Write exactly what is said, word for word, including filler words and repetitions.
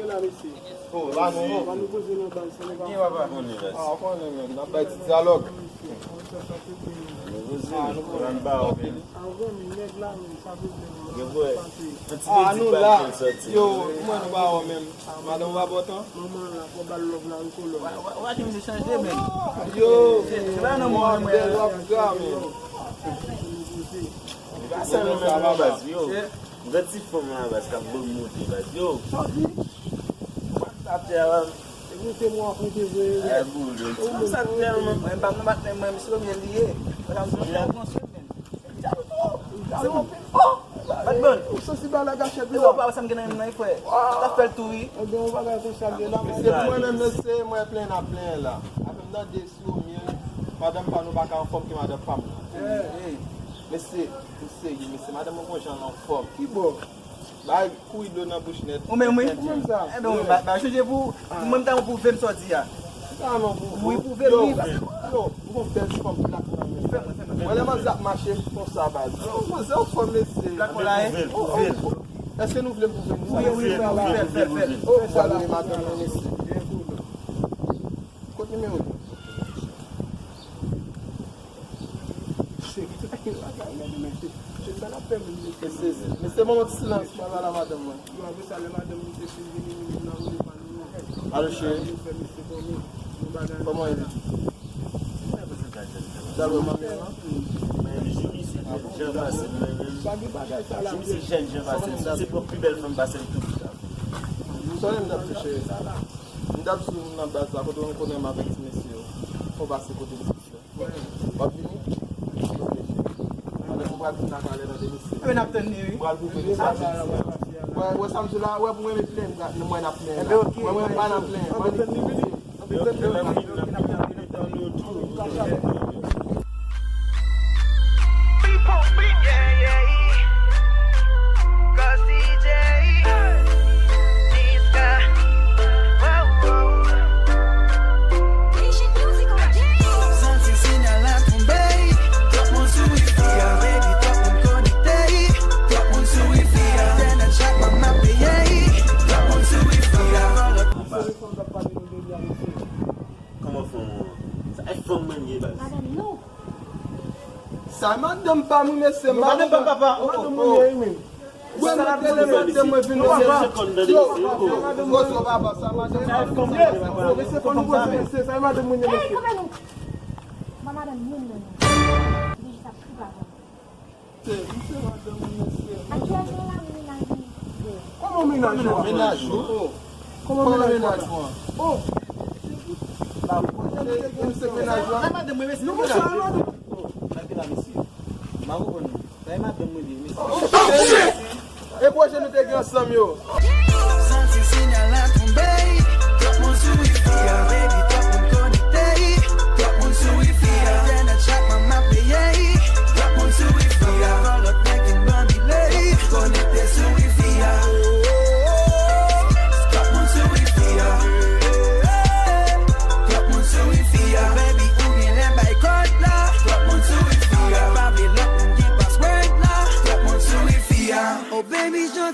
La, mesye. Oh, la nou. Ba nou poze nan baz, se nou pa. Gen, papa. Konnen, baz. Ah, ou konnen, menm. N ap bay ti dyalòg. Nou poze, nou pran ba ou, menm. Gen vre. Yon ti mizik pa fè sòti. Yo, mwen nou pa wè menm. Madanm ou pa bò tan? Manman la, fò ba l love la, ou kolon. Wa, wa, wa, di misye chanje, menm. Yo, se pa nan mwen, mwen. Bèl w ap gra, menm. Li pa sèl mwen menm, non, baz, yo. Gade ti fanm la, baz, k ap ban m moute, baz. Yo. Sa w di? Atè a, baz. E pou se mwen ap mete vre. Ay, boul, yo. Ou sa tèlman. Mwen, m pa nan matnè, mwen, misye premye li ye. Mwen, m ap pran swen, men. Se bon. Oh! Bad man. Ou santi bagay gachèt, wi. Ou pa wè sa m gen nan men m nan, frè. Sa fè l tou, wi. Ebyen, yon bagay konsa gen la. Se pou mwen menm, mesye, mwen plenn ap plenn la. Apre m tande sou mil, madanm pa nou pa ka anfòm ke madanm pa m nan. Mesye, mesye, mesye, madanm mwen gon jan l anfòm. Ki bò? Bay kouri dlo nan bouch nèt. Ou menm, wi. Ou menm sa. Enben, wi, ba, ba, chanje pou, pou mwen, m ta pou vle m sòti a. Sa non, pou, wi, pou vle m, wi. Yo, ou gon bèl fanm plat nan men. Fè mwen, fè mwen, fè mwen. Mwen, lè manzè ap mache, m konsa, baz. Yo, manzè anfòm, mesye. Plat mwen la, e? Pou vle l, pou vle l. Èske nou vle m pou vle m? Wi, wi, fè, fè, fè, fè. Oh, pral rele madanm mwen, mesye. Kot nimewo l? Mesye, sa n ap fè menm, mesye? Mesye, bon, ti silans, pa pale a madanm mwen. Yo, apre sa, lè madanm misye fin vini, nou vin nan woule pa nou. Alo, cheri. Nou fè misye kòman? Nou bagay. Kòman e ye? Dal wè manmi an? Men, jodi se jan pase, men, men. Jodi se jan, jan pase, se pran pi bèl fanm pase l tout. Sònnen m t ap di, cheri? M t ap di w nan baz la, kote nou konnen m avèk ti mesye yo. Fò w pase kote m. W ap vini? Alò, nou pral vin nan palè nan demisyon. Ebyen, n ap tann li, wi. Pral pou vini sa. Wè, wè, sa m di la, wè, pou mwen met plen, mwen n ap plen. Ebyen, ok. Mwen, mwen pa nan plen. N ap tann li vini. N ap tann li vini. Kòman fanm ou an? Sa e fanm mwen ye, baz. Madanm nou. Sa e madanm pa m, wi, mesye. Madanm pa papa. Madanm mwen ye, wi. Wè, mwen te leve, madanm mwen vin nan. Yo, yo, papa, sa madanm pa m, mesye. Yo, mesye, fò nou poze, mesye. Sa e madanm mwen ye, mesye. Madanm moun nan. Li jis ap kou papa. Misye, misye, madanm mwen, mesye. Akyèlman la, m menaj mwen. Kòman menaj ou? Menaj ou? Kòman menaj ou? Oh! Misye, misye, menaj ou? Sa e madanm mwen, mesye. Nou konn sa, madanm? Oh, gade la, mesye. M pa konprann nou. Sa e madanm mwen li ye, mesye. Oh, shit! E pwojè nou te gen ansanm yo. Santi sinyal la tonbe. Twòp moun sou wifi a, baby, twòp moun konekte. Twòp moun sou wifi a, entènèt chak mwa m ap peye. Twòp moun sou wifi a, fò lòt nèg vin ban bile. Konekte sou wifi a. Twòp moun sou wifi a. Twòp moun sou wifi a, baby, ou genlè bay kòd la. Twòp moun sou wifi a, pa vle lòt moun gen password la. Twòp moun sou wifi a. Oh baby, jodi